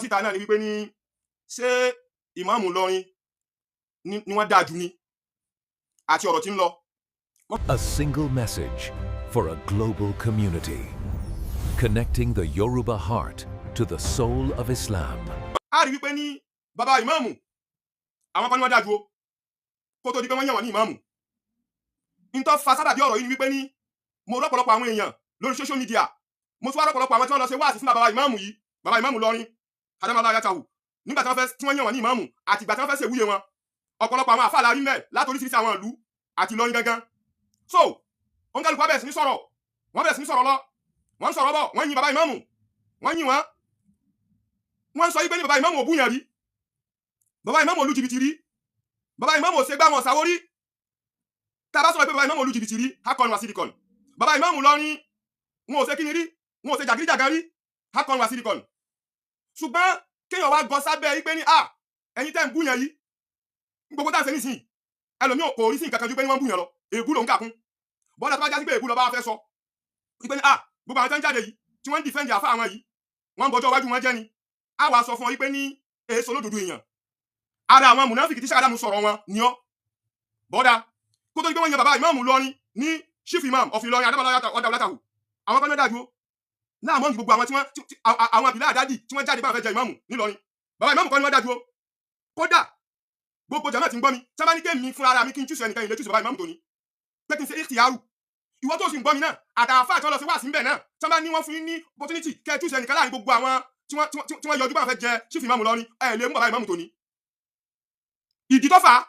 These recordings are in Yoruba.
síta náà ni wípé ní ṣé ìmáàmù Ìlọrin ni wọ́n dáa jù ni àti ọ̀rọ̀ tí ń lọ. A single message for a global community. Connecting the Yoruba heart to the soul of Islam. A rí wípé ní bàbá ìmáàmù, àwọn kan ní wọ́n dáa jù o, kó tó di pé wọ́n yàn wọ́n ní ìmáàmù. N tó fa sábàbí ọ̀rọ̀ yìí ni wípé ní mo rọ́pọ̀lọpọ̀ àwọn èèyàn lórí social media, mo tún wá rọ́pọ̀lọpọ̀ àwọn tí wọ́n lọ ṣe wáàsí fún bàbá ìmáàmù yìí, bàbá ìmáàmù Ìlọrin adamala ayatahu, nígbà tí wọ́n fẹ́ tí wọ́n yàn wọ́n ní ìmáàmù àti ìgbà tí wọ́n fẹ́ ṣèwúyè wọn. Ọ̀pọ̀lọpọ̀ àwọn àfáà la rí mẹ́ láti oríṣiríṣi àwọn ìlú àti Ìlọrin gangan. So òǹkàlùkù wa bẹ̀rẹ̀ sí ní sọ̀rọ̀, wọ́n bẹ̀rẹ̀ sí ní sọ̀rọ̀ lọ, wọ́n ń sọ̀rọ̀ bọ̀, wọ́n yin bàbá ìmáàmù, wọ́n yin wọ́n, wọ́n ń sọ wípé ní bàbá ìmáàmù ò búyàn rí, bàbá ìmáàmù ò lu jìbìtì rí, bàbá ìmáàmù ò ṣe gbá wọn sáwó rí. Tá a bá sọ̀rọ̀ pé bàbá ìmáàmù ò lu jìbìtì rí, hakon wa silicon. Bàbá ìmáàmù Ìlọrin, wọn ò ṣe kíni rí, wọn ò ṣe jàgídíjàgan rí, hakon wa silicon. Ṣùgbọ́n kéèyàn wá gọ sábẹ́ wípé ní à ẹ̀yin tẹ́ ń búyàn yìí, gbogbo tá à ń ṣe nísìnyí, ẹlòmíì kò rí sí nǹkan kan ju pé ní wọ́n ń búyàn lọ, èébú lòún kà kún. Bọ́dà, tó bá já sí pé èébú lọ bá fẹ́ sọ wípé ní à gbogbo àwọn tó ń jáde yìí tí wọ́n ń defend àfa àwọn yìí, wọ́n ń bọjọ́ iwájú wọn jẹ́ ni, á wàá sọ fún ọ wípé ní èso lódodo èèyàn ara àwọn mùnáfìkì tí sàkádámù sọ̀rọ̀ wọn ni ọ́. Bọ́dà, kó tó di pé wọ́n yan bàbá ìmáàmù Ìlọrin ní chief imam of Ìlọrin adamala ọ̀dàwọ̀látàhù, àwọn kan náà dájú ó láàmú gbogbo àwọn tí wọ́n àwọn àbílẹ̀ àdádì tí wọ́n jáde bá fẹ́ jẹ ìmáàmù nílọrin, bàbá ìmáàmù kan ni wọ́n dájú ó. Kódà gbogbo jàmáà tí ń gbọ́ mi, tí wọ́n bá ní kémi fúnra ara mi kí n choose ẹnìkan, ìlé choose bàbá ìmáàmù tó ní pé kí n ṣe ìtìyàrú. Ìwọ tó sì ń gbọ́ mi náà, àtàfà tí wọ́n lọ sí wáàsí ńbẹ̀ náà, tí wọ́n bá ní wọ́n fún yín ní opportunity kẹ́ ẹ choose ẹnìkan láàrin gbogbo àwọn tí wọ́n yọjú bá fẹ́ jẹ chief imam lọ́rin, ẹ lè mú bàbá ìmáàmù tó ní. Ìdí tó fà á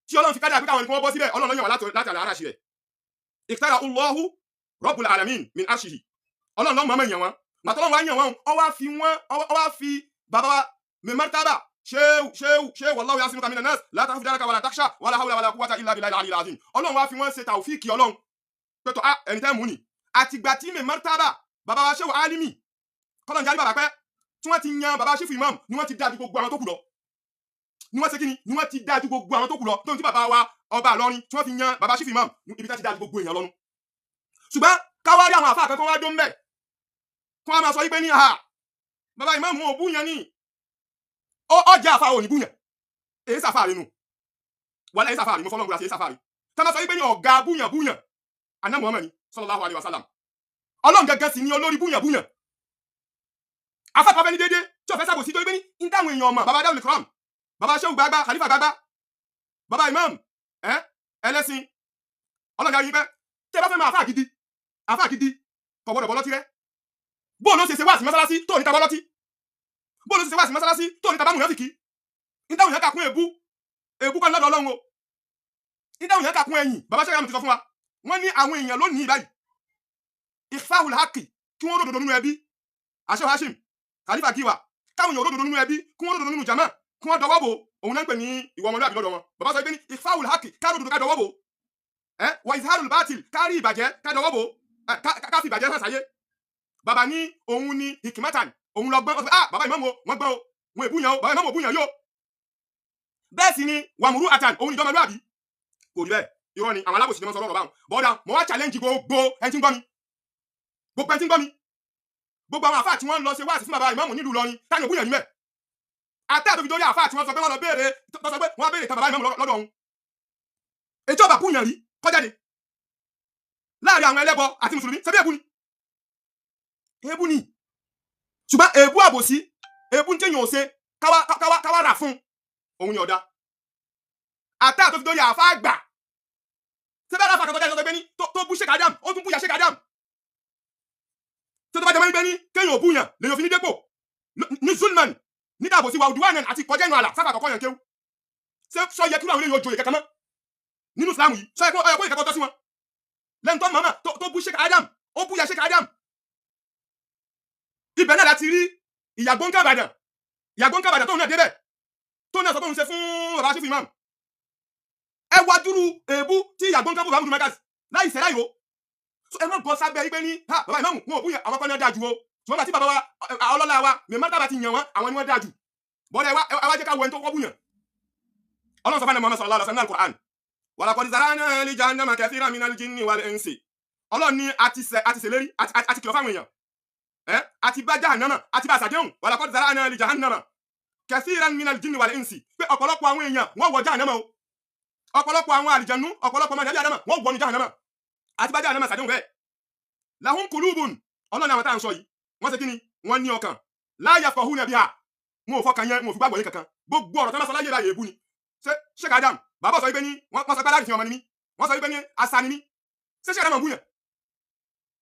tí Ọlọ́run fi kájà pé káwọn nìkan wọ́n bọ́ síbẹ̀, Ọlọ́run yàn wá láti àlà aráṣì rẹ̀. Ikhtara Allahu Rabbul alamin min arshihi. Ọlọ́run ló mọ̀ọ́mọ̀ yàn wọ́n. Màtọ́ Ọlọ́run wá yàn wọ́n, ọ wá fi wọ́n, ọ wá fi bàbá wa mi martaba ṣéwù ṣéwù ṣéwù, wallahu yasimuka minan nas la takhaf daraka wala takhsha wala hawla wala quwwata illa billahi al-aliyyil azim. Ọlọ́run wá fi wọ́n ṣe tàwífíìkì Ọlọ́run pẹ̀tọ́ ah ẹni tẹ́ mú ni. Àtìgbà tí mi martaba bàbá wa ṣéwù Alimi, kọ́lọ̀ ń jáde bàbá pẹ́, tí wọ́n ti yan bàbá chief imam ni wọ́n ti dájú gbogbo àwọn tó kù lọ. Ni wọ́n ṣe kí ni? Ni wọ́n ti dájú gbogbo àwọn tó kù lọ. Tó ń tí bàbá wa ọba Ìlọrin tí wọ́n fi yan bàbá chief imam, ibi tá ti dájú gbogbo èèyàn lọ́nu. Ṣùgbọ́n káwárí àwọn àfáà kan tó wá dó ń bẹ̀ kí wọ́n máa sọ wípé ní ha bàbá ìmáàmù ò búyàn ní ọjà àfáà ò ní búyàn, èyí sàfáà rẹ nù wàlẹ́, èyí sàfáà rẹ mo fọlọ́n gbọ́dọ̀, èyí sàfáà rẹ tá máa sọ wípé ní ọ̀gá búyàn búyàn aná Muhammad ni sallallahu alaihi wasallam. Ọlọ́run gẹ́gẹ́ sì ni olórí búyàn búyàn. Afẹ́fẹ́ fẹ́ ní déédéé tí ò fẹ́ sàbòsí, torí pé ní táwọn èèyàn ọmọ bàbá dáwùlì kram, bàbá sehu gbagba, khalifa gbagba, bàbá imam ẹ ẹlẹ́sìn ọlọ́run yàrá yín pẹ́. Tẹ́ bá fẹ́ máa àfáà gidi, àfáà gidi kò gbọ́dọ̀ bọ́ lọ́tí rẹ́. Bóò ló ṣe ṣe wá sí mọ́sálásí tó ní tabọ́ lọ́tí? Bóò ló ṣe ṣe wá sí mọ́sálásí tó ní tabá mùnáfìkì? Ní táwọn èèyàn kà kún èébú, èébú kọ́ lọ́dọ̀ Ọlọ́run o. Ní táwọn èèyàn kà kún ẹ̀yìn, bàbá sẹ́yìn ti sọ fún wa, wọ́n ní àwọn èèyàn lónìí báyìí, ikhfahul haqqi, kí wọ́n ródòdó nínú ẹbí, àṣẹ Hashim Khalifa Giwa, káwọn èèyàn ródòdó nínú ẹbí, kí wọ́n ródòdó nínú jama, kí wọ́n dọwọ́ bò, òun náà ń pè ní ìwà ọmọlúwàbí lọ́dọ̀ wọn. Bàbá sọ pé ní ikhfahul haqqi, ká ródòdó ká dọwọ́ bò ẹ, wa izharul batil, ká rí ìbàjẹ́ ká dọwọ́ bò, ká fi ìbàjẹ́ hàn sáyé. Bàbá ní òun ní hikmatan, òun lọ gbọ́n. Ah, bàbá ìmáàmù o, wọ́n gbọ́n o, wọn èbúyàn o, bàbá ìmáàmù òbúyàn yóò. Bẹ́ẹ̀ sì ni wàmúrú àtàn, òun ìjọmọlúwàbí. Kò rí bẹ́ẹ̀, irọ́ ni. Àwọn alábòsí ni wọ́n sọ ọ̀rọ̀ báwọn. Bọ́dà, mo wá challenge gbogbo ẹni tí ń gbọ́ mi, gbogbo ẹni tí ń gbọ́ mi, gbogbo àwọn àfáà tí wọ́n ń lọ ṣe wáàsí fún bàbá ìmáàmù nílùú Ìlọrin, táyà òbúyàn níbẹ̀, àtẹ́ àtòfi dórí àfáà tí wọ́n sọ pé wọ́n lọ béèrè, tó sọ pé wọ́n béèrè tán bàbá ìmáàmù lọ́dọ̀ òun, ètò ọba búyàn rí kọjáde láàrin àwọn ẹlẹ́bọ àti mùsùlùmí. Ṣebí èébú ni? Èébú ni. Ṣùgbọ́n èébú àbòsí, èébú ní téèyàn ò ṣe, káwá rà fún òun ni ọ̀dà. Àtẹ́ àtòfi dórí àfáà àgbà, ṣé bẹ́ẹ̀ láfa kan tó jáde sọ pé ní tó bú Sheikh Adam, ó tún bú ya Sheikh Adam, tó bá jẹ́ mọ́ pé ní kéèyàn ò búyàn lèyàn fi ní dépò ní zulman, ní dàbò sí wa òdùwà àti kọjá inú àlà sáfà àkọ́kọ́ yẹn kéwú. Ṣé sọ yẹ kí àwọn eléyìí ó joyè kankan mọ́ nínú Islam yìí? Sọ yẹ kó ọyọ kó ìkẹ́kọ̀ọ́ tọ́ sí wọn lẹ́nu tó mọ̀ọ́mọ̀ tó bú Sheikh Adam, ó bú ya Sheikh Adam? Ibẹ̀ náà láti rí ìyàgbọ́n kábàdàn, ìyàgbọ́n kábàdàn tóun náà débẹ̀, tóun náà sọ pé òun ṣe fún bàbá sífù imam. Ẹ wá dúró èébú tí ìyàgbọ́n kábò bàbá mùdùmákàsì láì sẹ́ láì ro. So ẹ má bọ́ sábẹ́ yí pé ní ha bàbá ìmáàmù wọn ò bú yẹn, àwọn kan náà dáa jù o. Ṣùgbọ́n bàtí bàbá wa ọlọ́lá wa mẹ́mọ́tà ti yàn wọ́n, àwọn ni wọ́n dáa jù. Bọ́dà, ẹ wá jẹ́ ká wọ ẹni tó kọ́ bú yàn. Ọlọ́run sọ fún Muhammad sallallahu alaihi wasallam al-Qur'an, walaqad zara'na li jahannama kathiran minal jinni wal insi. Ọlọ́run ní a ti ṣèlérí, àti kìlọ̀ fáwọn èèyàn. Ẹ àti bá jahannama àti bá àṣàdéhùn, walaqad zara'na li jahannama kathiran minal jinni wal insi, pé ọ̀pọ̀lọpọ̀ àwọn èèyàn wọ́n wọ jahannama o, ọ̀pọ̀lọpọ̀ àwọn àlìjànú, ọ̀pọ̀lọpọ̀ ọmọ nàbí àdámà wọ́n wọnú jahannama, àti bá jahannama ṣàdéhùn bẹ́ẹ̀. Lahum qulubun, ọlọ́ni àwọn tá à ń sọ yìí wọ́n ṣe kí ni, wọ́n ní ọkàn, la yafqahuna biha, wọn ò fọkàn yẹn, wọn ò fi gbàgbọ́ yẹn kankan, gbogbo ọ̀rọ̀ tí wọ́n sọ láyé láyé èébú ni. Ṣé Sheikh Adam bàbá sọ wípé ní wọ́n sọ pé aláàfin ọmọ ni mí, wọ́n sọ wípé ní asa ni mí, ṣé Sheikh Adam bú yẹn?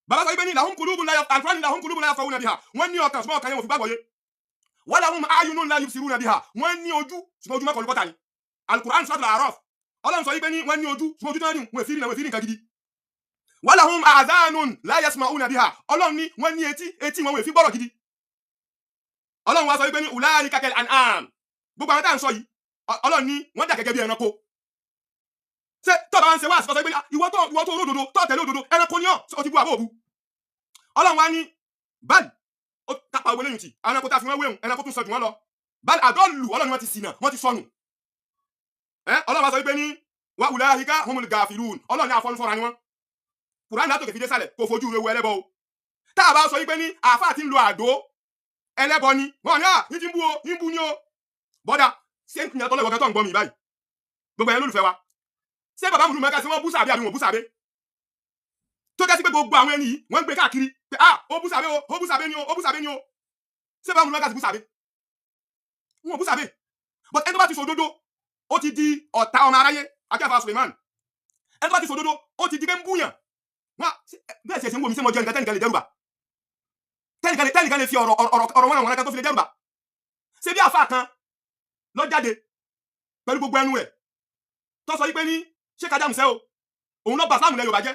Bàbá sọ wípé ní lahum qulubun la yafqahuna, lahum qulubun la yafqahuna biha, wọ́n ní ọkàn ṣùgbọ́n ọkàn yẹn wọn ò fi gbàgbọ́ yé. Wa lahum a'yunun la yubsiruna biha, wọ́n ní ojú ṣùgbọ́n ojú mọ́kànlú kọ́ta ni. Al-Qur'an Suratul A'raf, Ọlọ́run sọ wípé ní wọ́n ní ojú ṣùgbọ́n ojú tí wọ́n ní wọn ò fi rí, wọn ò fi rí nǹkan gidi. Wa lahum a'dhanun la yasma'una biha, Ọlọ́run ní wọ́n ní etí, etí wọn ò fi gbọ́rọ̀ gidi. Ọlọ́run wá sọ wípé ní ulaika kal an'am, gbogbo àwọn tá à ń sọ yìí Ọlọ́run ní wọ́n dà gẹ́gẹ́ bí ẹranko. Ṣé tọ́ba ń ṣe wá àsìkò sọ pé ìwọ tó ródòdó tó tẹ̀lé òdodo ẹranko ni ọ́, ó ti bú àbó òbu. Ọlọ́run wá ní báyìí ó kápá owó lẹ́yìn tì ẹranko tá a fi wọ́n wéhùn, ẹranko tún sọ jù wọ́n lọ. Báyìí àdọ́lù, Ọlọ́run wọn ti ṣìnà, wọ́n ti sọnù. Ọlọ́run wá sọ wípé ní wa ulaika humul gafilun, Ọlọ́run ní afọ́nufọ́ra ni wọ́n. Kùránì látòkè fi dé sálẹ̀ kò fojú rewu ẹlẹ́bọ o. Tá a bá sọ wípé ní àáfàá ti ń lo àdó ẹlẹ́bọ ni wọ́n ní à ní ti ń bú o, ní ń bú ni o. Bọ́dà ṣé ń tọ́lẹ̀ wọ́n tó ń gbọ́ mi báyìí, gbogbo ẹ̀yẹn lólùfẹ́ wa, ṣé bàbá mùsùlùmí mẹ́ka sí wọ́n bú sàbí àbí wọ́n bú sàbí? Tó jẹ́ sí pé gbogbo àwọn ẹni yìí wọ́n ń gbé káàkiri pé ah ó bú sàbí o, ó bú sàbí ni o, ó bú sàbí ni o. Ṣé bàbá mùsùlùmí mẹ́ka sí bú sàbí? Wọn ò bú sàbí. But ẹni tó bá ti sòdodo ó ti di ọ̀tá ọmọ aráyé. Akẹ́fà Suleiman, ẹni tó bá ti sòdodo ó ti di pé ń búyàn. Wọn bẹ́ẹ̀ ṣe ń wo mi, ṣé mo jẹ́ nǹkan tẹ́nìkan lè dẹ́rùbà, tẹ́nìkan lè fi ọ̀rọ̀ wọn àwọn kan tó fi lè dẹ́rùbà? Ṣé bí àfa kan lọ jáde pẹ̀lú gbogbo ẹnu rẹ̀ tó sọ wípé ní Sheikh Adam sẹ́ o, òun lọ bà Islam lẹ Yorùbá jẹ́.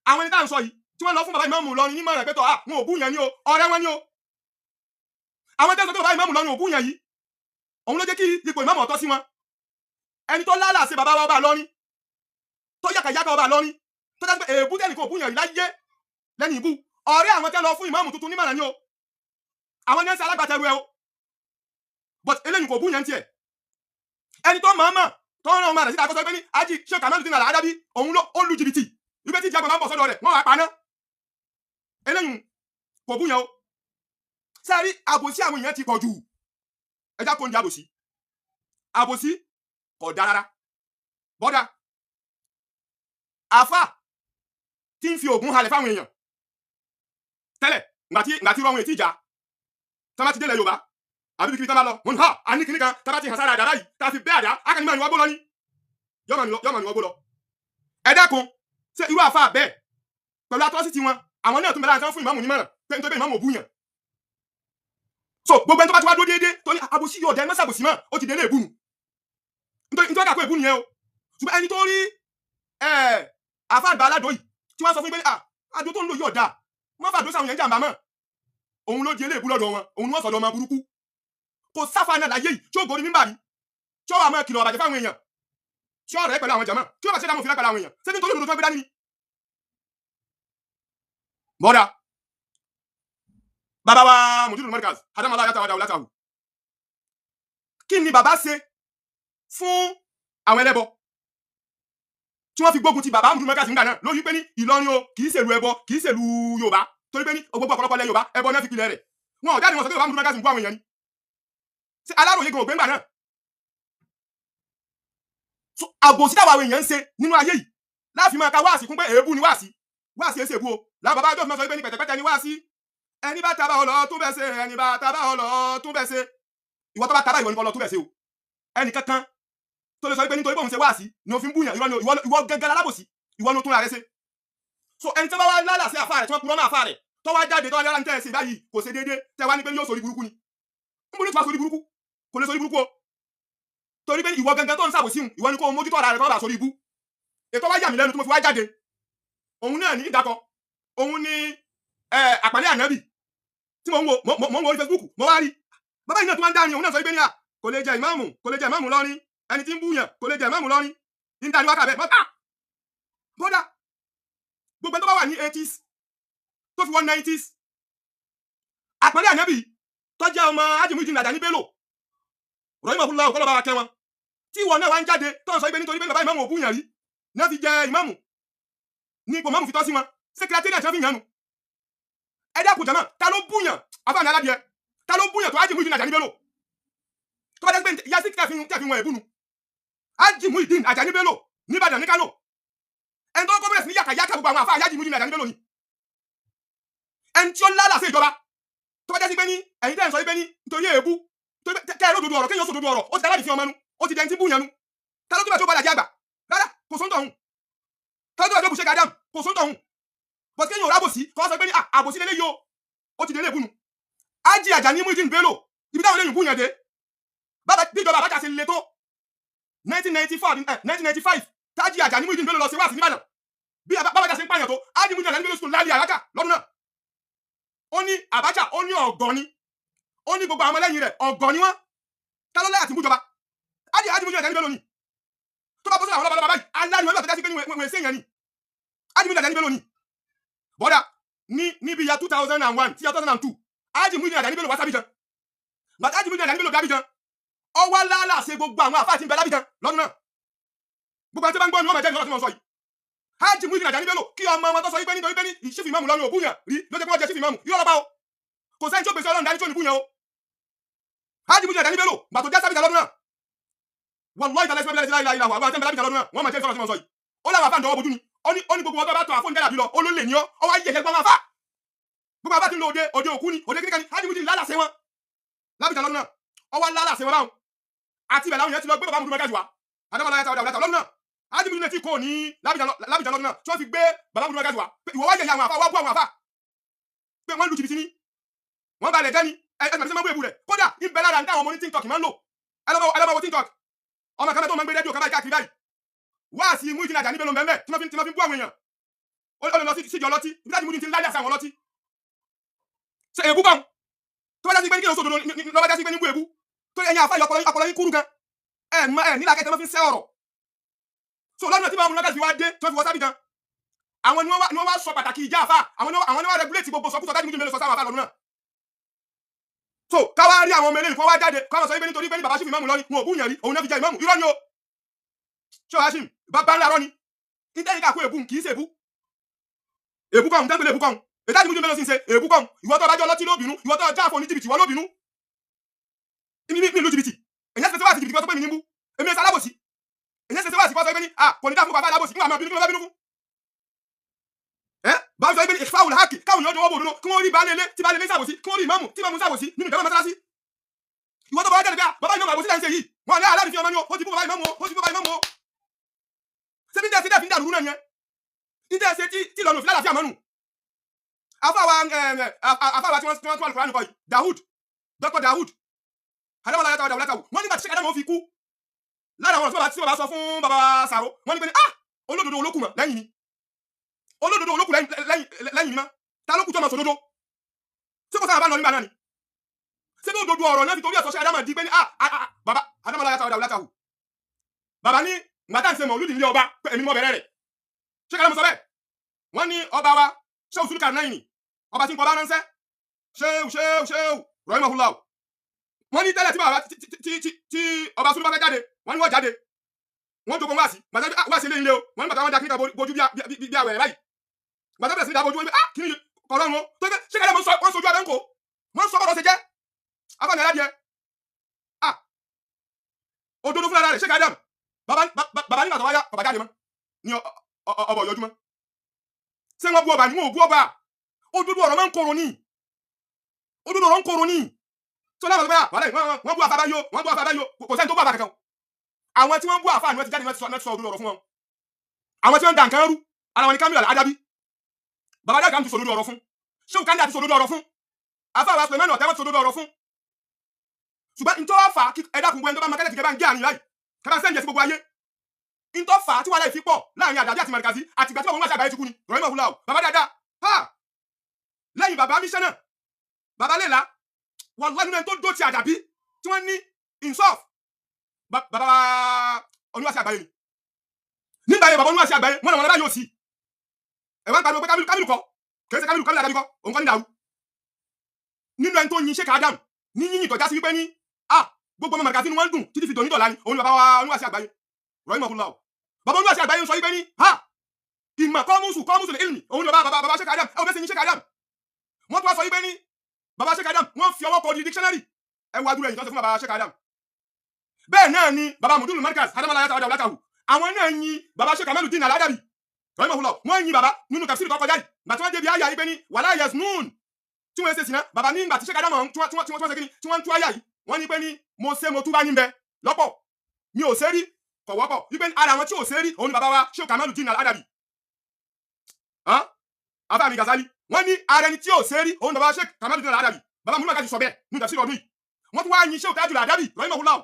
Àwọn ẹni tá à ń sọ yìí tí wọ́n lọ fún bàbá ìmáàmù Ìlọrin ní mọ̀ràn pẹ́tọ́ ah wọn ò bú yẹn ní o, ọ̀rẹ́ wọn ní o. Àwọn tẹ́sán tó bàbá ìmáàmù Ìlọrin ò bú yẹn yìí, òun ló jẹ́ kí ipò ìmáàmù ọ̀tọ́ sí wọn. Ẹni tó lálà sí bàbá wa ọba Ìlọrin, tó yàkàyàkà ọba Ìlọrin, tó dájú pé èébú tẹ́nìkan ò bú yẹn láyé lẹ́nu ìbú, ọ̀rẹ́ àwọn tẹ́ lọ fún ìmáàmù tuntun nímọ̀ràn ní o, àwọn ní ẹ̀ ń ṣe alágbàtẹrù ẹ o, but eléyìí kò bú yẹn tiẹ̀. Ẹni tó mọ̀ọ́mọ̀ tó ń rán ọmọ rẹ̀ síta kó sọ pé ní ají Sheikh Kamaludin Al-Adabi òun ló ó lu jìbìtì ibi tí ìjàgbọ̀n máa ń bọ̀ sọ́dọ̀ rẹ̀ wọ́n wá paná, eléyìí kò bú yẹn o. Sẹ́ẹ̀rí àbòsí àwọn èèyàn ti pọ̀ jù, ẹja kò ń di àbòsí, àbòsí kò dáa rárá. Bọ́dà àfà tí ń fi ògùn halẹ̀ fáwọn èèyàn tẹ́lẹ̀ ngbàtí rọrùn ètí ìjà tí wọ́n bá ti délẹ̀ Yorùbá àbí bíkíbi tí wọ́n bá lọ wọn ní ha a ní kíní kan tí wọ́n bá ti hàn sára àdá báyìí tá a fi bẹ́ àdá akẹ́ni máa ní wọ́n gbó lọ ní yọ́ọ̀ máa ní wọ́n gbó lọ. Ẹ dákun, ṣé irú àfa bẹ́ẹ̀ pẹ̀lú atrocity wọn àwọn náà tún bẹ̀rẹ̀ àti fún ìmáàmù nímọ̀ràn pé nítorí pé ìmáàmù ò búyàn. So gbogbo ẹni tó bá ti wá dúró déédéé tó ní àbòsí yóò dá ẹ má ṣàbòsí mọ́, ó ti délé èbú nu, nítorí àkó èbú nìyẹn o. Ṣùgbọ́n ẹni tó rí àfa àgbà aládùn yìí tí wọ́n sọ fún pé àdó tó ń lò yóò dáa wọ́n fàdó sáwọn yẹn jàǹbá mọ́, òun ló di eléèbú lọ́dọ̀ wọn, òun ni wọ́n sọ̀dọ̀ ọmọ burúkú. Kò sáfà náà láyé yìí tí ó gorí mímbà rí tí ó wà máa kìlọ̀ ọ̀bàjẹ́ fáwọn èèyàn tí ó rẹ̀ pẹ̀lú àwọn jàmá tí ó bá ṣe dáhùn òfin pẹ̀lú àwọn èèyàn, ṣé nítorí òdodo tó gbé dání ni. Bọ́dà bàbá wa Mudirul Markaz Adam aláya tàwa dàwọ̀ látàwù, kí ni bàbá ṣe fún àwọn ẹlẹ́bọ tí wọ́n fi gbógun ti bàbá Mudirul Markaz nígbà náà lórí pé ní Ìlọrin o kì í ṣèlú ẹbọ, kì í ṣèlú Yorùbá, torí pé ní gbogbo ọ̀pọ̀lọpọ̀ ilẹ̀ Yorùbá ẹbọ náà fi pilẹ̀ rẹ̀, wọn ò jáde wọn sọ pé bàbá Mudirul Markaz ń bú àwọn èèyàn ni. Ṣé Aláròyé gan ògbéǹgbà náà? So àbòsí táwọn àwọn èèyàn ń ṣe nínú ayé yìí láàfin máa ka wáàsí kún pé èébú ni wáàsí, wáàsí èsì èbú o. Làwọn bàbá àjọ fi máa sọ pé ní pẹ̀tẹ̀pẹ̀tẹ̀ ni wáàsí, ẹni bá taba ọlọ tún bẹ̀ ṣe, ẹni bá taba ọlọ tún bẹ̀ ṣe. Ìwọ tó bá taba ìwọ ni kó lọ tún bẹ̀ ṣe o. Ẹnì kankan tó lè sọ pé nítorí bóun ṣe wáàsí ni òfin búyàn, irọ́ ni ìwọ gángan alábòsí, ìwọ ni ó tún ra rẹ ṣe. So ẹni tí wọ́n bá wá lálà sí àfa rẹ̀ tí wọ́n purọ́ mọ́ àfa rẹ̀ tó wá jáde tó wá lára ní tẹ́ ẹ ṣe báyìí kò ṣe déédéé, tẹ́ wá ní pé yóò sórí burúkú ni, ń bolo tí wàá sórí burúkú, kò lè sórí burúkú o, torí pé ìwọ gangan tó ń ṣàbòsí hun ìwọ ni kó o mójútó ara rẹ kó o bá sórí ibú. Ètò wá yà mí lẹ́nu tí mo fi wá jáde òun náà ní ìdákọ, òun ní àpàlẹ́ ànábì tí mo ń wo mo ń wo orí Facebook, mo wá rí bàbá yìí náà tó máa ń dárin, òun náà sọ pé ní à kò lè jẹ ìmáàmù, kò lè jẹ ìmáàmù lọ́rin, ẹni tí ń búyàn kò lè jẹ ìmáàmù lọ́rin, ní dáni wákà bẹ́ẹ̀ mọ́tà. Bọ́dà gbogbo ẹni tó bá wà ní 80s tó fi wọ 90s, àpàlẹ́ ànábì tó jẹ́ ọmọ Ajimuideen Àjàní Bello rọ̀yìn mọ̀fúnlá ọ̀kọ́ lọ́ba wa kẹ́ wọn, tí ìwọ náà wá ń jáde tó ń sọ pé nítorí pé bàbá ìmáàmù ò búyàn rí náà fi jẹ ìmáàmù ní ipò ìmáàmù fi tọ́ sí wọn, sẹkírátírì àti wọn fi yànnu. Ẹ dákun jàmá, ta ló búyàn afáàní aládìẹ, ta ló búyàn tó Hájì Muyideen Àjàní Bello? Tó bá dé pé yasi tẹ̀ fi wọn ẹ̀bùnú Hájì Muyideen Àjàní Bello nìbàdàn ní Kánò, ẹni tó kọ́ bẹ̀rẹ̀ sí ní yàkàyàkà gbogbo àwọn àfáà Hájì Muyideen Àjàní Bello ni ẹni tí ó lálà sí ìjọba. Tó bá jẹ́ sí pé ní ẹ̀yin tẹ́ ń sọ pé ní nítorí èébú kẹ́ ẹ lódodo ọ̀rọ̀, kéèyàn sòdodo ọ̀rọ̀, ó ti dáláàdì fi ọmọ nu, ó ti dẹni tí búyàn nu. Ta ló tó bẹ̀ tó padà jẹ́ àgbà? Rárá, kò sóńtọ̀ ọ̀hún. Ta ló tó bẹ̀ tó bù ṣe gàdám? Kò sóńtọ̀ ọ̀hún. Bọ́sí kéèyàn ò rábòsí kọ́ sọ pé ní àbòsí lélẹ́yìí o, ó ti délé ìbúnu. Hájì Àjàní Muyideen Bello, ibi táwọn eléyìí búyàn dé, bàbá bíjọba Abacha ṣe le tó 1994, 1995, tájì Àjàní Muyideen Bello lọ sí wáàsí nìbàdàn, bí bàbá ṣe ń pààyàn tó, Hájì Muyideen Àjàní Bello sùn lálẹ́ àlákà lọ́dún náà. Ó ní Abacha, ó ní ọ̀gọ́ ni, ó ní gbogbo àwọn ọmọlẹ́yìn rẹ̀ ọ̀gọ́ ni wọ́n. Ta ló lẹ́yà tí ń bújọba? Hájì Muyideen Àjàní Bello ni. Tó bá bọ́ sọ́dọ̀ àwọn ọlọ́ba báyìí, aláriwo ẹgbẹ́ tó jásí pé ní wọ́n ṣe èèyàn ni Hájì Muyideen Àjàní Bello ni. Bọ́dà ní níbi ya 2001 sí ya 2002, Hájì Muyideen Àjàní Bello wá sábìjan. Bàtà Hájì Muyideen Àjàní Bello dábìjan, ọwọ́ lálà ṣe gbogbo àwọn àfáà tí ń bẹ lábìjan lọ́dún náà. Gbogbo àti tí wọ́n bá ń gbọ́ ni wọ́n máa jẹ́ ìrọ̀lọ́ tí wọ́n sọ yìí. Hájì Muyideen Àjàní Bello, kí ọmọ wọn tó sọ wípé nítorí pé ní ìṣífì ìmáàmù lọ́rùn òbúyàn rí ló jẹ́ kí wọ́n jẹ sífì ìmáàmù, yóò lọ́ba o. Kò sẹ́ni tí ó gbèsè ọlọ́run dání tí ò ní búyàn o. Hájì Muyideen Àjàní Bello gbà tó já sábìjan lọ́dún náà, wallahi ta'ala ismaila ilaha illa huwa, àwọn àti ẹ̀ńbẹ̀ lọ́dún náà wọ́n máa jẹ́ ìsọ̀rọ̀ tí wọ́n sọ yìí. Ó láwọn àfáà ń dọwọ́ bojú ni, ó ní gbogbo ọjọ́ bá tọ àfóúnjẹ́ dàbí lọ, ó ló lè ní ọ wá yẹ̀yẹ́ gbọ́n àfáà. Gbogbo àbá ti ń lo òde òde òkú ni òde kíníkan ni Hájì Muyideen lálàsẹ wọn lábìjan lọ́dún náà, ọ wá lálàsẹ wọn báwọn. Àti ibẹ̀ làwọn yẹn ti lọ gbé bàbá Mudu Magaji wá adamala yàtọ̀ àdàwọ̀dàtà lọ́dún náà. Hájì Muyideen tí kò ní lábìjan lọ́dún náà tí wọ́n fi gbé bàbá Mudu Magaji wá pé ìwọ wá yẹ̀yẹ́ àwọn àfáà, wá bú àwọn àfáà pé wọ́n lu jìbìtì ni, wọ́n balẹ̀ jẹ́ ni. Ẹ ẹ tàbí sẹ́ máa bú èbú rẹ̀ kódà ń bẹ lára ní táwọn ọmọ ní TikTok máa ń lò. Ẹ lọ́ máa wo TikTok, ọmọ kan tó máa ń gbé rédíò kan báyìí káàkiri báyìí, wá sí Muyideen Àjàní Bello bẹ́ẹ̀ tí wọ́n fi bú àwọn èèyàn. Ó lè lọ síjọ ọlọ́tí ibi táti Muyideen ti ń lálẹ́ àṣà àwọn ọlọ́tí. Ṣe èbú báwọn tó bá jásí pé ní kí ló sòdodo lọ́ba jásí pé ní bú èbú tó ẹ̀yin àfa ọpọlọ yín kúrú gan, ẹ mọ ẹ nílà kẹtẹ wọ́n fi ń sẹ́ ọ̀rọ̀. So lọ́dún tí bàbá Mudu Magaji fi wá dé tí wọ́n fi wọ́ sábì gan, àwọn ni wọ́n wá sọ pàtàkì ìjà àfa, àwọn ni wọ́n regulate gbogbo sọkúsọ táti Muyideen Bello sọ sáwọn àfa lọ́dún náà. So káwá rí àwọn ọmọ eléyìí kó wá jáde káwọn sọ wípé nítorí pé ní bàbá sífù ìmáàmù lọ́ni wọn ò búyàn rí, òun náà fi jẹ ìmáàmù. Irọ́ ni o. Ṣé o Hashim bàbá ńlá rọ́ ni nítorí ká kó èbú kì í ṣe èbú, èbú kọ́hún dáńgbélé èbú kọ́hún ètò àti Muyideen Bello sì ń ṣe èbú kọ́hún. Ìwọ tó bá jẹ́ ọlọ́tí lóbìnú, ìwọ tó já àfọ̀ ní jìbìtì wọ́n lóbìnú, mi ìlú jìbìtì, èyàn ṣe wá sí jìbìtì kọ́ tó pé mi ní bú, èmi ẹ̀sẹ̀ alábòsí, èyàn ṣe wá sí kọ́ sọ pé ní à kò ní dá fún bàbá alábòsí nígbà máa bínú kí ló bá bínú fún. Ẹ bá sọ pé ní ìfáwùl hákì káwọn èèyàn dọwọ́ bò òdodo, kí wọ́n rí baálé ilé tí baálé ilé ṣàbòsí, kí wọ́n rí ìmáàmù tí ìmáàmù ṣàbòsí nínú ìjọba mọ́sálásí. Ìwọ tó bá jáde pé bàbá ìmáàmù àbòsí là ń ṣe yìí, wọn ní aláàbí fi ọmọ ní o, ó ti bú bàbá ìmáàmù o, ó ti bú bàbá ìmáàmù o. Ṣé bí ń tẹ́ fi ń dàrú náà yẹn? Ń tẹ́ ṣe tí lọ́nà òfin lálàáfíà mọ́nù. Àfáwa tí wọ́n tún Al-Qur'an kọ yìí, Dawud, Dr. Dawud, adamala yàtọ̀ àdàwọ̀ látàwù, wọ́n nígbà tí sẹ́kàdàmọ́ fi kú lára àwọn ọ̀rọ̀ tí bàbá sọ fún bàbá Sàró, wọ́n ní pé ah olódodo olókùn mọ̀ lẹ́yìn ni, olódodo olókùn lẹ́yìn mi mọ́, ta ló kù tó máa sòdodo? Ṣé kò sábà bá lọ nígbà náà ni? Ṣé bí òdodo ọ̀rọ̀ náà fi torí ẹ̀sọ́ ṣe Adama di pé ní ah bàbá adamala yàtọ̀ àdàwọ̀ látàwù, bàbá ní gbàtà ń ṣe mọ̀lúdì nílé ọba pé èmi mọ̀ bẹ̀rẹ̀ rẹ̀. Ṣé kàdámọ̀ sọ bẹ́ẹ̀? Wọ́n ní ọba wa ṣé òṣùlù kàdínà yìí ni ọba tí ń kọ bá ránṣẹ́ ṣéwù ṣéwù ṣéwù rọ́ìmọ̀húnláwù. Wọ́n ní tẹ́lẹ̀ tí bàbá tí ọba Sùlù bá fẹ́ jáde, wọ́n ní wọ́n jáde, wọ́n jókòó wáàsí gbàtà wáàsí eléyìí lé o. Wọ́n ní bàtà wọn da kíníkà bojú bí àwẹ̀rẹ̀ báyìí, gbàtà bẹ̀rẹ̀ sí ní da bojú wọn ní ah kí ni kọ̀ọ̀rọ̀ wọn tó gbé ṣé kàdé wọ́n sojú abẹ́ ń kó wọ́n sọ bọ́dọ̀ ṣe jẹ́ afáàní aládìẹ ah òdodo fúnra rẹ̀. Ṣé kàdé bàbá nígbà tó wáyà bàbá jáde mọ́ ní ọbọ̀ yọjú mọ́. Ṣé wọ́n bú ọba ni? Wọn ò bú ọba. Òdodo ọ̀rọ̀ máa ń korò ní, òdodo ọ̀rọ̀ ń korò ní. Tó láwọn ọ̀gbẹ́ wàlẹ́ wọ́n bú àfáà báyò, wọ́n bú àfáà báyò, kò sẹ́ni tó bú àfáà kankan. Àwọn tí wọ́n bú àfáà ni wọ́n ti jáde ní wọ́n ti sọ òdodo ọ̀rọ̀ fún wọn. Àwọn tí wọ́n ń da nǹkan rú ara wọn ni Kamilu Adabi, bàbá dàgbà ti sọ òdodo ọ̀rọ̀ fún, Shehu Kanda ti sọ òdodo ọ̀rọ̀ fún, àfáà wa Suleiman Ọ̀tẹ́ wọ́n ti sọ òdodo ọ̀rọ̀ fún. Ṣùgbọ́n ntọ́ wá fà á ẹ dákun gbogbo ẹni tó bá makẹ́lẹ́ ti kẹ́ bá ń gé àárín báyìí, kẹ́ bá ń sẹ́ǹjẹ̀ sí gbogbo ayé. Ntọ́ fà á tí wàhálà ìfi pọ̀ láàrin Àdàbí àti Màrìkàsí àtìgbà tí bàbá wọn àgbáyé ti kú ni rọ̀yìnbó fúnra o bàbá dáadáa ha lẹ́yìn bàbá mísánà bàbá lẹ́la wàlúwà nínú ẹni tó dó ti Àdàbí tí wọ́n ní insof bàbá oníwàsí àgbáyé ni. Nígbà yẹn bàbá oníwàsí àgbáyé wọn làwọn aláyò sí ẹ wá ń pariwo pé Kamilu kọ kìí ṣe Kamilu, Kamilu Àdàbí kọ òun kọ́ ní dàrú. Nínú ẹni tó yin Sheikh Adam ní yíyìn tọ́já sí wípé ní ah gbogbo ọmọ Màrìkàsí ni wọ́n ń dùn títí fi dòní dọ̀la ni òun ni bàbá wa oníwàsí àgbáyé rọ̀yìnbó fúnra o. Bàbá oníwàsí àgbáyé ń sọ wípé ní ha ìmọ̀ kọ́mùsù kọ́mùsù lè ilmi òun ni bàbá bàbá Sheikh Adam ẹ ò bẹ́sẹ̀ ní Sheikh Adam. Wọ́n tún wá sọ wípé ní baba Sheikh Adam wọ́n fi ọwọ́ kọ di dictionary. Ẹ wá dúró ẹ̀yìn tó ń sọ fún baba Sheikh Adam. Bẹ́ẹ̀ náà ni baba Mudulu Markaz Adamala Yata Wàdà Wàlátàwù, àwọn náà yin baba Sheikh Kamaludin Al-Adabi rahimahullah. Wọ́n yin baba nínú tafsir tó kọjá yìí, gbàtí wọ́n débi àyà yìí pé ní wàlá yasnun tí wọ́n ṣe sìnà. Baba ní ìgbà tí Sheikh Adam tí wọ́n ṣe kíni, tí wọ́n ń tú àyà yìí, wọ́n ní pé ní mo ṣe mo túbá níbẹ̀ lọ́pọ̀, mi ò ṣe rí, kò wọ́pọ̀ wípé ara àwọn tí ò ṣe rí òun ni baba wa Sheikh Kamaludin Al-Adabi. Afa mi Gazali, wọ́n ní ara ẹni tí ò ṣe rí òun ni baba Sheikh Kamaludin Al-Adabi. Baba Mudulu Markaz sọ bẹ́ẹ̀ nínú tafsir ọdún yìí. Wọ́n tún wá yin Sheikh Tajul Adabi rahimahullah.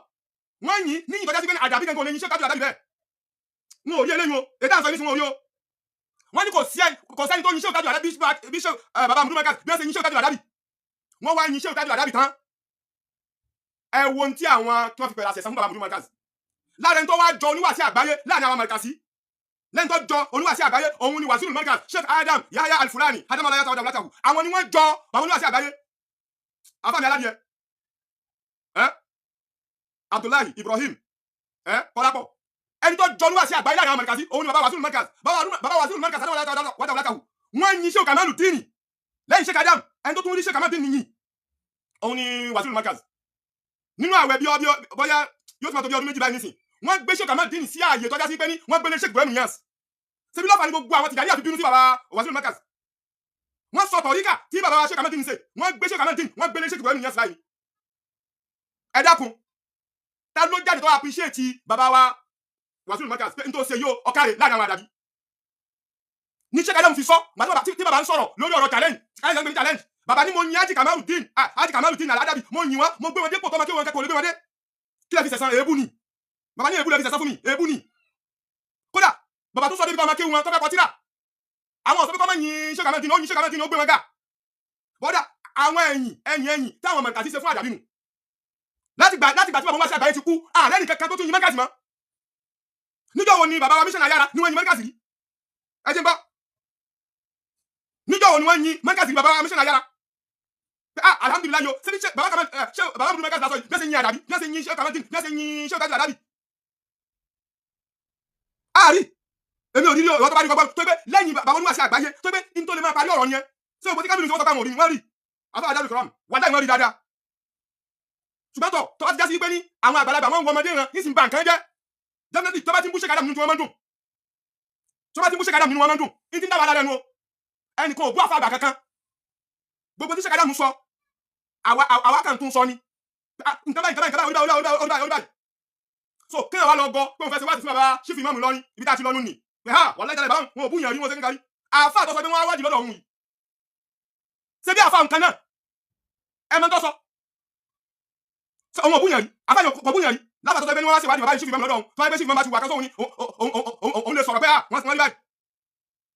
Wọ́n yin ní ìtọ́já sí pé àdàbí gangan ò lè yin Sheikh Tajul Adabi bẹ́ẹ̀. Wọn ò rí eléyìí o, ètò àǹsọ̀ yìí sí wọn ò rí o. Wọ́n ní kò sẹ́ni tó yin Sheikh Tajul Adabi bí Sheikh baba Mudulu Markaz bí wọ́n ṣe yin Sheikh Tajul Adabi. Wọ́n wá yin Sheikh Tajul Adabi tán. Ẹ wo ohun tí àwọn tí wọ́n fi pẹ̀lú àṣẹ san fún baba Mudulu Markaz. Lára ẹni tó wá jọ oníwàásí àgbáyé láàrin àwọn Markazi, lẹ́yìn tó jọ oníwàásí àgbáyé òun ni Wazirul Markaz Sheikh Adam Yahya Al-Fulani Adam alayata wàdà wàlátàwù. Àwọn ni wọ́n jọ bàbá oníwàásí àgbáyé. Afáàmì aládìẹ ẹ Abdullahi Ibrahim ẹ Kọ́lápọ̀, ẹni tó jọ oníwàásí àgbáyé láàrin àwọn Markazi òun ni bàbá Wazirul Markaz. Bàbá Wazirul Markaz Adam alayata wàdà wàlátàwù. Wọ́n yin Sheikh Kamaludin lẹ́yìn Sheikh Adam, ẹni tó tún rí Sheikh Kamaludin yìn òun ni Wazirul Markaz. Nínú àwẹ̀ bí bóyá yóò tún máa tó bí ọdún 2 báyìí nísìn, wọ́n gbé Sheikh Kamaludin sí ààyè tọ́já sí pé ní wọ́n gbé lé Sheikh Ibrahim Niass. Ṣebí lọ́fà ní gbogbo àwọn Tìjàníyà fi bínú sí baba Wazirul Markaz. Wọ́n sọ tọ̀ríkà tí baba Sheikh Kamaludin ṣe, wọ́n gbé Sheikh Kamaludin, wọ́n gbé lé Sheikh Ibrahim Niass báyìí. Ẹ dákun, ta ló jáde tó appreciate baba wa Wazirul Markaz pé n tó ṣe yóò ọ̀kàrẹ̀ láàrin àwọn àdàbí? Ní Sheikh Adam fi sọ tí baba ń sọ̀rọ̀ lórí ọ̀rọ̀ challenge, challenge ń gbé challenge. Baba ní mo yin Haji Kamaludin, Haji Kamaludin Al-Adabi, mo yin wọn, mo gbé wọn dépò tọ́mọ kí wọn kẹ́kọ̀ọ́ lè gbé wọn dé. Kí lè fi sẹ̀sán? Èébú ni baba ní, èébú lè fi sẹ̀sán fún mi, èébú ni. Kódà baba tó sọ débi ọmọ kí wọn tó fẹ́ kọ tíra, àwọn ọ̀sọ́ pé kọ́ mọ́ yin Sheikh Kamaludin, ó yin Sheikh Kamaludin, ó gbé wọn ga. Bọ́dà àwọn ẹ̀yìn ẹ̀yìn ẹ̀yìn táwọn Markazi ṣe fún àdàbí nù. Láti gbà tí bàbá wọn ṣe àgbáyé ti kú, ààrẹ nìkan kan tó tún yin Markazi mọ́. Níjọ́ wo ni bàbá wa mission ayára ni wọ́n yin Markazi rí? Ẹ jẹ́ n bá. Níjọ́ wo ni wọ́n yin Markazi rí bàbá wa mission ayára? Ah, alhamdulilayi o, ṣebí baba kama ṣe baba Mudulu Markaz lásán yìí bí wọ́n ṣe yin àdàbí, bí wọ́n ṣe yin Sheikh Kamaludin, bí wọ́n ṣe yin Sheikh Tajul Adabi. Àárí èmi ò rí rí o, ìwọ tó bá rí gbogbo tó gbé lẹ́yìn bàbá oníwàásí àgbáyé tó gbé ní tó lè máa parí ọ̀rọ̀ yẹn. Ṣé o kò tí kábìrì tí wọ́n sọ pé àwọn ò rí ni wọ́n rí? Àfa àdàbí kọ̀ọ̀rọ̀ wà láì wọ́n rí dáadáa. Ṣùgbọ́n tọ̀ tó bá ti já sí pé ní àwọn àgbàlagbà wọn ń wọ ọmọdé ràn ní sì ń ba nǹkan jẹ́. Definitely tó bá ti ń bú Sheikh Adam nínú tí wọ́n máa ń dùn. Tó bá ti ń bú Sheikh Adam nínú wọn máa ń dùn. Ní ti ń dá wàhálà lẹ́nu o. Ẹnì kan ò bú àfa àgbà kankan. Gbogbo tí Sheikh Adam sọ, àwa kan tún sọ ni. Nǹkan báyìí, nǹkan báyìí, nǹkan báyìí, orí báyìí, orí báyìí. So kéèyàn wá lọ gọ pé òun fẹ́ ṣe wáàsí fún bàbá Chief Imam Ìlọrin ibi tá a ti lọ́nu nì. Pé ha wà láìjà lẹ́bàá wọn ò bú yàn rí wọn ṣe kíkà rí. Àáfà tó sọ pé wọ́n á wádìí lọ́dọ̀ òun yìí. Ṣé bí àáfà nǹkan náà? Ẹ mọ tó sọ. Ṣé òun ò bú yàn rí? Àáfà yẹn kò bú yàn rí. Lábàá tó sọ pé wọ́n wá ṣèwádìí bàbá Chief Imam lọ́dọ̀ òun. Tó wáyé pé Chief Imam bá ti wà kásọ̀ òun ni òun lè sọ̀rọ̀ pé wọ́n rí báyìí.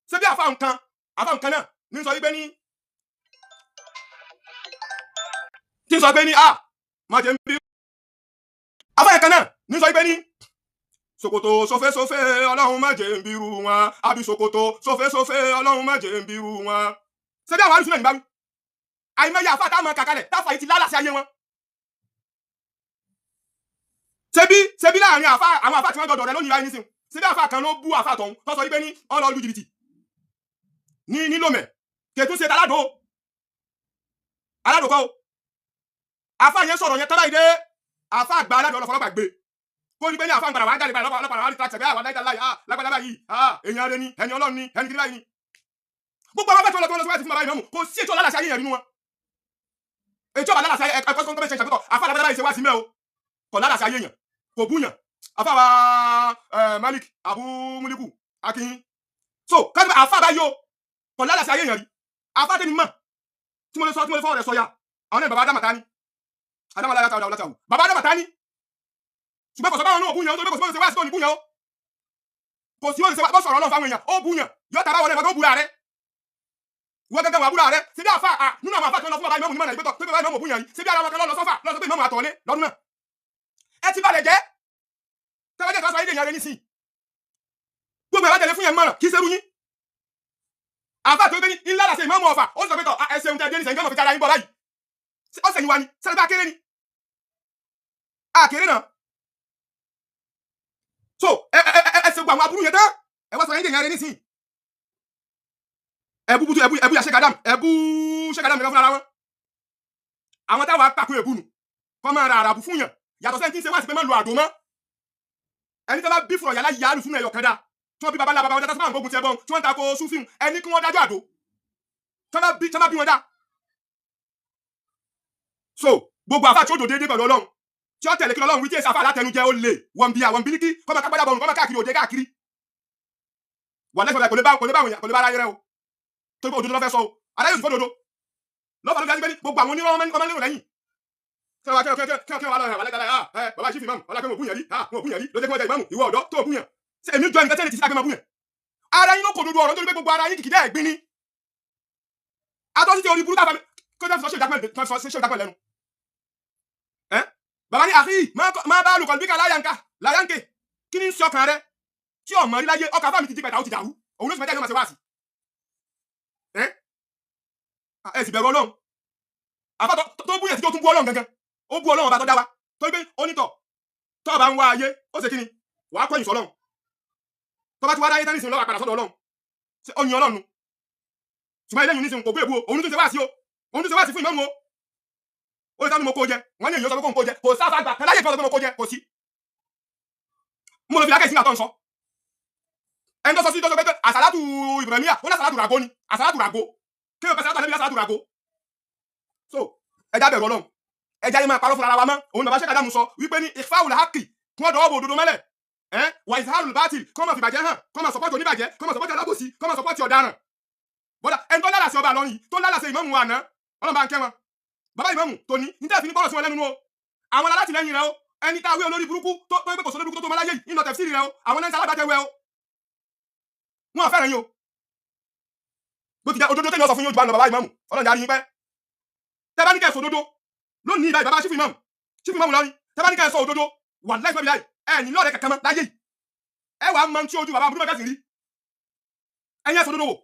Ṣé bí àáfà nǹkan náà ní sọ wípé ní tí ń sọ pé ní a má jẹ́ ń bí. Àáfà yẹn kan náà ní sọ wípé ní ṣòkòtò sófésófé ọlọ́run má jẹ́ ń bírú wọn, àbí ṣòkòtò sófésófé ọlọ́run má jẹ́ ń bírú wọn. Ṣé bí àwọn àlùsùn náà ní bá wí? Àìmọye àfa táwọn kàkálẹ̀ táfà yìí ti lálàsí ayé wọn. Ṣebí láàrin àfa àwọn àfa tí wọ́n dọ̀dọ̀ rẹ lónìí láyé nísìn. Ṣebí àfa kan ló bú àfa tọ̀hún tó sọ wípé ní ọlọ́ lu jìbìtì ní nílòmẹ̀ kètú ṣe taládò aládò kọ́ o. Àfa yẹn sọ̀rọ̀ yẹn tábàyí dé àfa àgbà aládò ọlọ́fọlọ́gbà gbé kó ní pé ní àfa àgbàrá wà á jáde báyìí lọ́pàá wà á rí tíráṣẹ̀ bẹ́ẹ̀ àwọn aláìjà láyé lágbàdá báyìí èèyàn rẹ ni ẹni ọlọ́run ni ẹni kiri báyìí ni. Gbogbo àwọn afẹ́fẹ́ ọlọ́tọ́ lọ́sọ́wọ́ ti fún bàbá ìmọ̀mù kò sí ètò ọlálàṣẹ ayé yẹn nínú wọn. Ètò ọlálàṣẹ ẹ̀kọ́ tó ń tọ́ bẹ́ẹ̀ ṣe ìṣàkóso àfa àgbàdá báyìí ṣe wá sí mẹ́ o kò lálàṣẹ ayé yẹn kò búyàn. Àfa wa Malik Abu Muliku Akin so kájú àfa báyìí o kò lálàṣẹ ayé yẹn rí. Àfa tẹ́mi mọ̀ tí mo lè sọ tí mo lè fọwọ́ rẹ̀ sọ ya àwọn náà bàbá Adama tani Adama aláya tàwọn ọ̀làtàwù bàbá Adama tani. Ṣùgbọ́n kò sọ báwọn náà búyàn ó tó bí kò sí bóun ṣe wá sí tó ní búyàn ó kò sí bóun ṣe wá bó sọ̀rọ̀ Ọlọ́run fáwọn èèyàn ó búyàn yóò tàbá wọlé ìwọ́n tó búra rẹ̀ wọ́n gẹ́gẹ́ wà búra rẹ̀. Ṣé bí àfa nínú àwọn àfa tó lọ fún bàbá ìmọ̀mù ní mọ̀nà ìgbẹ́tọ̀ tó bí bàbá ìmọ̀mù búyàn yìí ṣé bí ara wọn kan lọ sọ́fà lọ sọ pé ìmọ̀mù àtọ̀lé lọ́dún náà ẹ ti balẹ̀ jẹ́ tẹ́wọ́jẹ́ tó sọ ayé ìyàrá nísìn gbogbo ẹ̀ bá tẹ̀lé fún yẹn mọ̀ràn kì í ṣerú yín. Àfa tó gbé ní ńlá làṣẹ ìmọ̀mù ọ̀fà ó sọ pé tọ̀ ẹ ṣeun tẹ́ dé nísìn gánmọ̀ fi kára yín bọ̀ báyìí ọ̀sẹ̀ yín wa ni sẹ́ni bá kéré ni àkéré náà. So ẹ ẹ ẹ ṣe gbogbo àwọn aburú yẹn tán ẹ wá sọ ayé ìyàrá nísìn. Ẹbú bútú, ẹbú, ẹbú ya Sheikh Adam, ẹbú Sheikh Adam nìkan fúnra wọn. Àwọn táwa pàkó èbú nù kọ́ máa ra àràbù fún yàn, yàtọ̀ sẹ́ni tí ń ṣe wá sí pé má lo àdó mọ́. Ẹni tó bá bí fúnra yàrá yàrá fún ẹyọ kan dá, tí wọ́n bí babalá baba wọn dá, tí wọ́n gbógun ti ẹbọn, tí wọ́n ń tako súfìm, ẹni kí wọ́n dájọ́ àdó tí wọ́n bá bí wọn dá. So gbogbo àfa tí ó dò déédéé pẹ̀lú Ọlọ́run, tí ó tẹ̀lé kí Ọlọ́run wí, tí èsì àfa alátẹnujẹ, ó lè wọ́n bí àwọn bílíkì kọ́ máa kápẹ́dà bọ̀rùn, kọ́ máa káàkiri òde káàkiri wà lẹ́sọ̀, kò lè bá àwọn èèyàn, kò lè bá aráyé rẹ o, torí pé òdodo ló fẹ́ sọ o. Aráyé òsì fọ́dodo lọ́fà ló fi dájú pé gbogbo àwọn onírọ́ ọmọ lérò lẹ́yìn kí wọ́n kí wọ́n lọ rẹ̀ wà lẹ́gbẹ̀ẹ́. Ah, ẹ bàbá chief imam ọlá pé mo búyàn rí. Ah, mo búyàn rí ló jẹ́ kí wọ́n jẹ ìmáàmù. Ìwọ ọ̀dọ́ tó búyàn, ṣé èmi jọ nǹkan tẹ́lẹ̀ ti sí àgbẹ̀ máa búyàn? Ara yín ló kò dodo ọ̀rọ̀, nítorí pé gbogbo ara yín kìkìdá ẹ̀gbin ni. Atọ́sí ti orí burúkú àfàmì kó tó fi sọ ṣe ìdápẹ́ lẹ́nu ẹ. Bàbá ní àhí máa bá olùkọ́ bíkà láyànká láyànké, kí ni ń sọ ọkàn rẹ tí ọmọ rí láyé? Ọkàn fáàmì ti di pẹ̀tà, ó ti dàrú, òun ló sì mẹ́ta yóò máa ṣe wáàsí. Ẹ ẹ sì bẹ̀rù Ọlọ́run. Àfa tó búyàn tí ó tún bú Ọlọ́run gangan, ó bú Ọlọ́run ọba tó dá wa, torí pé onítọ̀ tó bá ń wá ayé, ó ṣe kí ni? Wàá kọ́yìn sọ́lọ́run. Tó bá ti wá dáyé tán nísìnyí, lọ́wọ́ àpàdà sọ́dọ̀ Ọlọ́run. Ṣé ó yin Ọlọ́run nu? Ṣùgbọ́n eléyìí nísìnyí kò gbé èbú o. Òun tún ṣe wáàsí o, òun tún ṣe wáàsí fún ìmáàmù o. Ó lè sá ní mo kó jẹ. Wọ́n ní èyí ó sọ pé kó ń kó jẹ. Kò sáfà gbà kan láyé tí wọ́n sọ pé mo kó jẹ, kò sí. Mo lọ fi lákẹ́ ìsìn àtọ́ ń sọ ẹni tó sọ sí tó sọ pé àsàlátù Ibrahimiya, ó ní àsàlátù ràgó ni. Àsàlátù ràgó kí ló fẹ́? Sàlátù àlẹ́ bí àsàlátù ràgó. So ẹja bẹ̀rù Ọlọ́run, ẹja yẹn máa parọ́ fúnra wa mọ́. Òun bàbá Sheikh Adamu sọ wípé ní ìfáwùlà hákì, kí wọ́n dọwọ́ bo òdodo mọ́lẹ̀ ẹ́, wà ìsáhàlù bátìl, kí wọ́n máa fìbàjẹ́ hàn, kí wọ́n máa support oníbàjẹ́, kí wọ́n máa support alábòsí, kí wọ́n máa support ọ̀daràn. Bọ́dà ẹni tó lálàsì ọba àlọ́yìn, tó lálàsì ìmáàmù àná, Ọlọ́run bá ń kẹ́ wọn. Bàbá ìmáàmù tòní ní tẹ́ẹ̀ fi ní bọ́ọ̀lù sí wọn lẹ́nu o. Àwọn alátìlẹ́yìn rẹ o, ẹni tá a wí olórí burúkú tó gbé kò sólórí burúkú tó máa láyé yìí ńlọ tẹ̀síìrì rẹ o. Àwọn náà ń sálábàtẹ̀ wẹ o, wọn ò fẹ́ràn yín o. Bó ti jẹ́ òdodo tẹ́lẹ̀ sọ fún yín ojú àná. Bàbá ìmáàmù, Ọlọ́run jẹ́ àríyìn pẹ́. Tẹ́ bá ní kẹ́ ẹ̀ sọ òdodo lónìí ìbáyìí, bàbá chief imam lọ́rin, tẹ́ bá ní kẹ́ ẹ̀ sọ òdodo, wà láì fẹ́ bí láì ẹ̀ ní lọ́ọ̀rẹ́ kankan mọ́ láyé yìí. Ẹ wàá mọ tí ojú bàbá àbúrò mẹ́ta sì rí. Ẹ̀yin ẹ̀ sọ òdodo wò,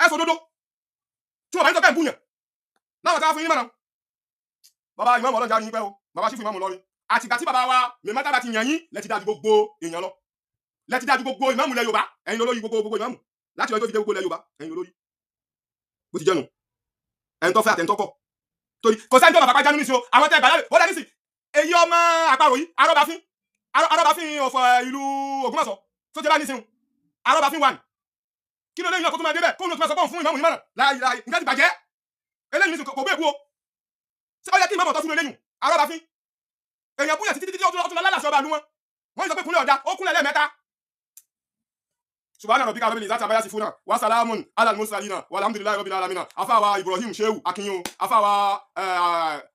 ẹ̀ sọ òdodo tí wọ́n bá ń sọ pé ń búyàn láwọn táwọn fún yín mọ̀nà. Bàbá ìmáàmù, Ọlọ́run jẹ́ àríyìn pẹ́ o. Bàbá chief imam lọ́rin, àtìgbà tí bàbá wa mẹ́mátà bá ti yàn yín, lẹ́ti dájú gbogbo èèyàn lọ, lẹ́ti dájú gbogbo ìmáàmù lẹ Yorùbá. Ẹ̀yin lolórí gbogbo ìmáàmù láti ọjọ́ tó fi dé gbogbo lẹ Yorùbá, ẹ̀yin lolórí. Bó ti jẹ́nu ẹ̀yin tó fẹ́ àtẹ̀ńtọ́ kọ̀, torí kò sẹ́ni tó bàbá pàjánu nísìn o. Àwọn tẹ́ gbàlá ó dá nísìn, èyí ọmọ àparò yìí, arọ́bàfín ọ̀fọ̀ ìlú Ògbómọ̀ṣọ́ tó jẹ́ bá nísìn, arọ́bàfín one, kí ló lẹ́yìn náà kó tó máa débẹ̀, kó ló tó máa sọ fún ìmáàmù yìí mọ̀nà láàyè láàyè? Nǹkan ti bàjẹ́. Eléyìí nísìn kò gbé èbú o. Ṣé ó yẹ kí ìmáàmù ọ̀tọ́ sínú eléyìí? Arọ́bàfín èèyàn búyàn títí títí, ó tún lọ lálàsì ọba àlú wọn. Wọ́n sọ pé kúnlẹ̀ ọ̀dà, ó kúnlẹ̀ lẹ́ẹ̀mẹ́ta. Subhana rabbika rabbil izzati amma yasifuna wa salamun ala al-mursalina walhamdulillahi rabbil alamin. Afawa Ibrahim Shehu akinyin, afawa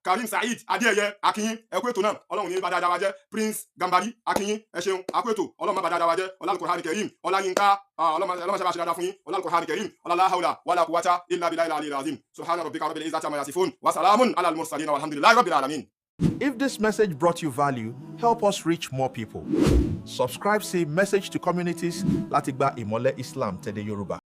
Karim Saheed Adéyẹyẹ akinyin, ẹ kú ètò náà, Ọlọ́run ní bá dáadáa wa jẹ́. Prince Gambari akinyin, ẹ ṣeun, akú ètò, Ọlọ́run má bá dáadáa wa jẹ́. Ọlá Al-Qur'an Karim, Ọláyínká, Ọlọ́run ṣe bá ṣe dáadáa fún yín. Ọlá Al-Qur'an Karim, ọlá la hawla wala quwwata illa billahi al-aliyyil azim. Subhana rabbika rabbil izzati amma yasifun wa salamun ala al-mursalina walhamdulillahi rabbil alamin. If this message brought you value, help us reach more people. Subscribe sí Message to Communities láti gba ìmọ́lẹ̀ Islam tẹ̀dẹ̀ Yorùbá.